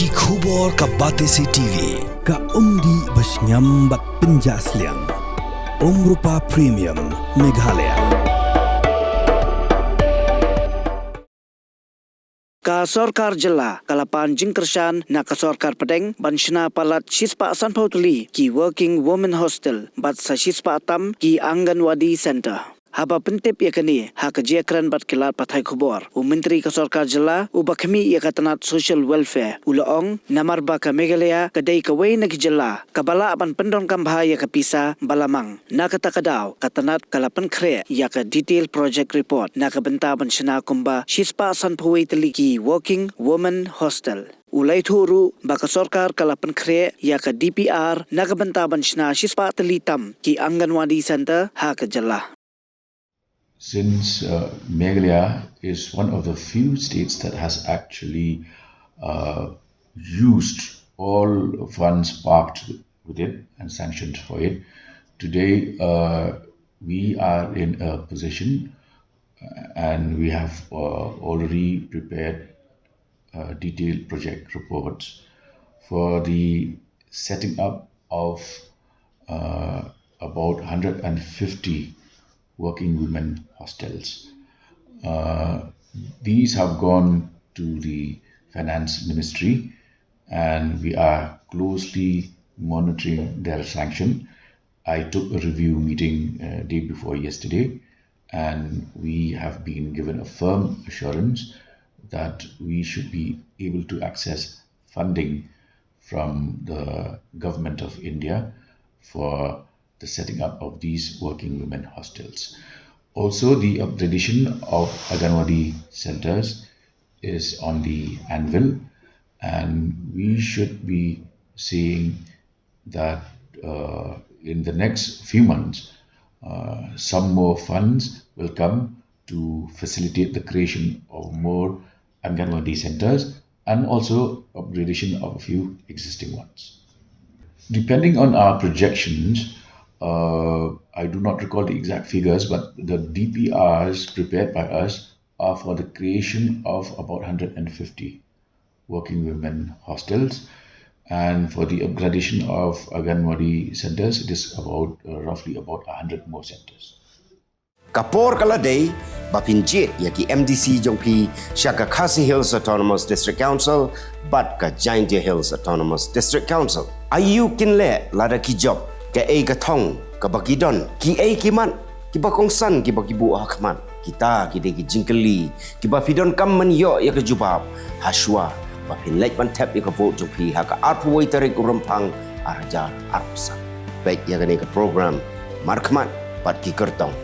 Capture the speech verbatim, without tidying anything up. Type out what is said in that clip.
Ki khubor ka Batesi T V, ka umdih ba shngiam bad pynjah sliang. Umrupa Premium, Meghalaya. Ka sorkar jylla ka la pan jingkyrshan na ka sorkar pdeng ban shna palat shispah sanphew tylli ki Working Women Hostel bad sa shispah tam ki Anganwadi Center. Haba pyntip ïa kane ha ka jingïakren bad ki lad pathai khubor, u Myntri ka sorkar jylla uba khmih ïa ka tnat Social Welfare u la ong, namar ba ka Meghalaya ka dei kawei na ki jylla kaba lah ban pyndonkam bha ïa ka pisa ba la mang. Na kata ka daw, ka tnat ka la pynkhreh ïa ka Detailed Project Report na ka bynta ban shna kumba shispah sanphew wei tylli ki Working Women Hostel. U la ïathuh ruh ba ka sorkar ka la pynkhreh ïa ka D P R na ka bynta ban shna shispah tylli tam ki Anganwadi Center ha ka jylla. Since uh, Meghalaya is one of the few states that has actually uh, used all funds parked with it and sanctioned for it, today uh, we are in a position uh, and we have uh, already prepared uh, detailed project reports for the setting up of uh, about one hundred fifty working women hostels. Uh, these have gone to the finance ministry and we are closely monitoring their sanction. I took a review meeting uh, day before yesterday and we have been given a firm assurance that we should be able to access funding from the government of India for the setting up of these working women hostels. Also, the upgradation of Anganwadi centers is on the anvil, and we should be seeing that uh, in the next few months, uh, some more funds will come to facilitate the creation of more Anganwadi centers and also upgradation of a few existing ones. Depending on our projections, uh, I do not recall the exact figures, but the D P Rs prepared by us are for the creation of about one hundred fifty working women hostels. And for the upgradation of Anganwadi centers, it is about uh, roughly about one hundred more centers. Ka por ka la dei ba phin jied ïa ki M D C jong phi sha ka Khasi Hills Autonomous District Council bad ka Jaintia Hills Autonomous District Council. Aïu kin leh lada ki jop, kaei ka thong kaba ki don, kiei ki mat kiba kongsan kiba ki buh ha khmat? Kita ki dei ki jingkylli kiba phi donkam ban ïoh ïa ka jubab hashwa ba phin leit ban thep ïa ka vote jong phi ha ka arphew wei tarik u Rymphang ar hajar arphew san. Peit ïa kane ka program Markhmat bad ki kyrtong